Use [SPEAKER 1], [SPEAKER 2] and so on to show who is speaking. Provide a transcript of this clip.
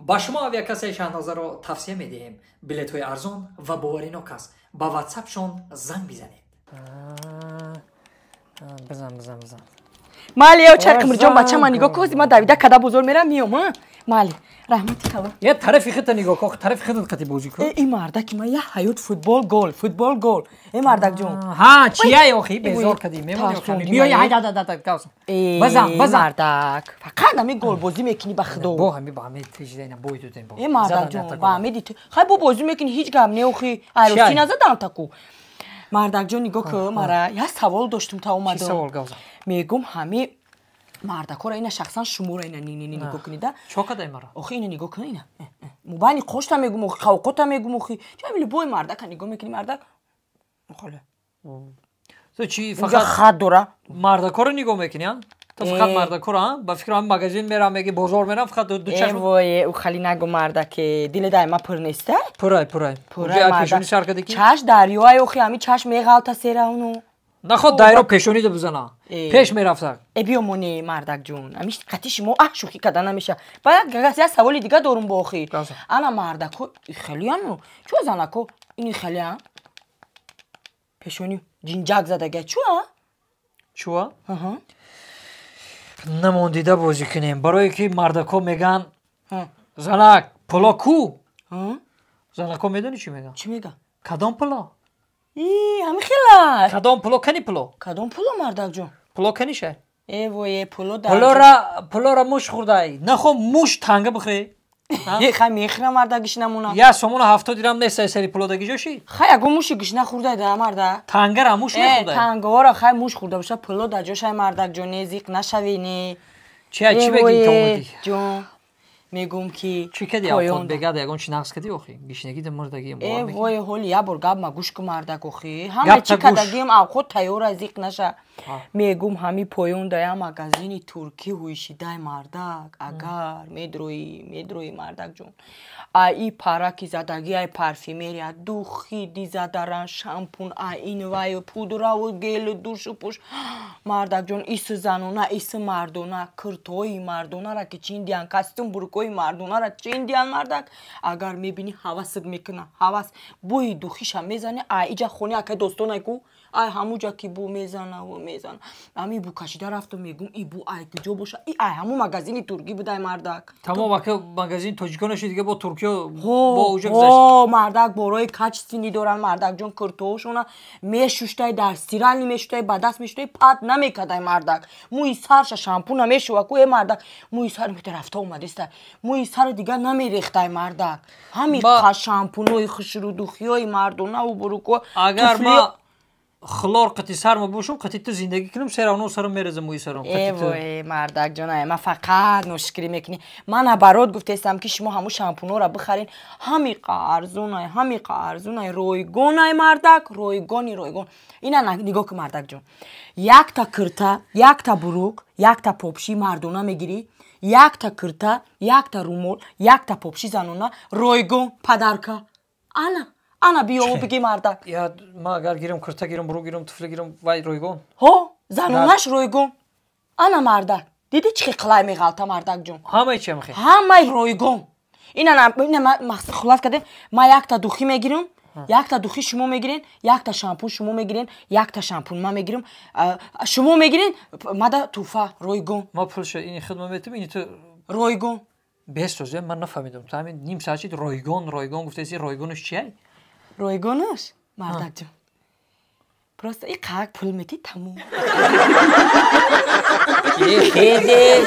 [SPEAKER 1] Ба шумо авиакассаи Шаҳнозаро тавсия медиҳем. Билетҳои арзон ва боваринок аст. Ба ватсапшон занг бизанед. Бизан, бизан, бизан.
[SPEAKER 2] Майли, ё чарқимирҷон, бача, ман нигоҳ кӯзи, ман давида када бозор мерам, миём, а? Майли, раҳмати калон.
[SPEAKER 1] Я тарафи худта нигоҳ кун, тарафи худат қати бозӣ кун.
[SPEAKER 2] Э, ин мардаки ман я ҳаёт футбол гол, футбол гол. Э, мардакҷон.
[SPEAKER 1] Ҳа, чияй охи, безор кадӣ, мемонӣ охи. Миёи, ҳай, да, да, да, кавс. Бизан, бизан.
[SPEAKER 2] Мардак, фақат ҳами голбозӣ мекунӣ, ба худо.
[SPEAKER 1] Бо ҳами ба ҳами тежида бой додем.
[SPEAKER 2] Э, мардакҷон, ба ҳами дити. Хай, бо бозӣ мекунӣ, ҳеҷ гап не охи. Айросӣ назадан таку. Мардакҷон, нигоҳ кун, мара як савол доштум та омадам.
[SPEAKER 1] Чӣ савол, гавза?
[SPEAKER 2] Мегум, ҳами мардакора, ина шахсан шуморо, ина ни нигоҳ кунида.
[SPEAKER 1] Чо кадай мара?
[SPEAKER 2] Охи, ина нигоҳ кун, ина мубайни қошта мегум, охи, қавқота мегум, охи, чами любой мардака нигоҳ мекунӣ, мардак холе.
[SPEAKER 1] Ту чи, фақат
[SPEAKER 2] хат дора.
[SPEAKER 1] Мардакоро нигоҳ мекунӣ, а? Ту фақат мардакоро, а? Ба фикрам, магазин мерам, меги бозор мерам, фақат ду чашм.
[SPEAKER 2] Вой, ӯ хали нагу, мардаке, дили дай ма пур неста?
[SPEAKER 1] Пурай, пурай.
[SPEAKER 2] Пурай.
[SPEAKER 1] Пешони сар кади ки.
[SPEAKER 2] Чаш дарёай, охи, ҳами чашм меғалта серауну.
[SPEAKER 1] Наход дайро пешонида бизана. Пеш мерафта.
[SPEAKER 2] Э, биёмоне, мардакҷон. Ами қати шумо шӯхӣ карда намеша. Баъд як саволи дига дорум бо охи. Ана мардако хелияну. Чӯ занако ини хелия? Пешони ҷинҷак задага чӯ а?
[SPEAKER 1] Чӯ? Аҳа. Намондида бозӣ кунем. Барое ки мардако меган занак пуло ку? Занако медонӣ чӣ меган?
[SPEAKER 2] Чӣ меган?
[SPEAKER 1] Кадом пуло?
[SPEAKER 2] Ҳами хела.
[SPEAKER 1] Кадом пуло, кани пуло?
[SPEAKER 2] Кадом пуло, мардакҷон?
[SPEAKER 1] Пуло каниша?
[SPEAKER 2] Э, вое, пуло.
[SPEAKER 1] Пулора муш хӯрдай. Нахо муш танга бихӯре.
[SPEAKER 2] Хай, мехӯра, мардак, гишнамона.
[SPEAKER 1] 1 сомону 70 дирам нест сари пуло даги ҷоши?
[SPEAKER 2] Хай, ягон муши гишна хӯрдай да, мардак.
[SPEAKER 1] Тангара муш мехӯрдай.
[SPEAKER 2] Тангаора хай муш хӯрда боша, пуло дар ҷошай, мардакҷон, не зиқ нашавӣ, не.
[SPEAKER 1] Чи, чӣ бегӣ то омадӣ?
[SPEAKER 2] Ҷон, мегум ки
[SPEAKER 1] Чӣ кади авқот бегада, ягон чи нақс кади охи? Гишнагӣ да мурдагӣ.
[SPEAKER 2] Э, вой, ҳоли як бор гап ма гӯш ку, мардак, охи, ҳама чӣ кадагиам, авқот тайёра, зиқ наша. Мегум, ҳами поён да я магазини туркӣ ҳуйшидай, мардак, агар медроӣ, медроӣ, мардакҷон, а и параки задагӣ, ай парфюмерия, духи дизадаран, шампун, а ин ваю пудраву гелу душу пуш, мардакҷон, иси занона, иси мардона, киртҳои мардонара ки чиндиян, костюм бурукҳои мардонара чиндиян, мардак, агар мебинӣ, ҳавасат мекуна, ҳавас. Бӯи духиша мезане, а иҷа хони акай достонай ку, ай ҳамуҷа ки бу мезанаву мезана, ами бу кашида рафту, мегум, и бу ай куҷо боша? И ай ҳамун магазини туркӣ будай, мардак.
[SPEAKER 1] Тамом, ака, магазини тоҷикона ши, дига бо туркиё
[SPEAKER 2] бо уҷа гузашт. Мардак, борои качественный доран, мардакҷон, киртоошона мешуштай, дар стиральный мешуштай, ба даст мешуштай, пат намекадай, мардак. Мӯи сарша шампуна мешува ку, э, мардак, мӯи сар мета рафта омадеста, мӯи саро дигар намерехтай, мардак, ҳами шампунои хушру, духиёи мардонаву буруко.
[SPEAKER 1] Агар ма хлор қати сарма бошум, қати ту зиндагӣ кунам, серавно сарам мереза мӯи сарам.
[SPEAKER 2] Э, вой, мардакҷон, ма фақат ношукрӣ мекунӣ. Ман наоборот гуфтестам, ки шумо ҳамун шампунора бихарен, ҳамиқа арзунай, ҳамиқа арзунай, ройгонай, мардак, ройгони ройгон. Ина нигоҳ кун, мардакҷон, якта кирта, якта бурук, якта попши мардона мегирӣ, якта кирта, якта румол, якта попши занона, ройгон, подарка. Ана, ана, биёву биги, мардак.
[SPEAKER 1] Я ма агар гирам, курта гирам, бурук гирам, туфли гирам, вай ройгон?
[SPEAKER 2] Ҳо, занонаш ройгон. Ана, мардак, диди, чӣ қилай меғалта, мардакҷон?
[SPEAKER 1] Ҳамаи чи мехе?
[SPEAKER 2] Ҳамаи ройгон. Ина мақсад хулас кардем, ма якта духӣ мегирам, якта духӣ шумо мегирен, якта шампун шумо мегирен, якта шампун ма мегирам, шумо мегирен, мада туҳфа ройгон.
[SPEAKER 1] Ма пулша ини хидма метам, ини ту.
[SPEAKER 2] Ройгон.
[SPEAKER 1] Бесоз, ман нафаҳмидам, ту ҳамин ним соат шид ройгон, ройгон гуфтаси, ройгонаш чиай?
[SPEAKER 2] Ройгонаш, мардакҷон, просто и қак пул мети, тамом.
[SPEAKER 1] Хеде.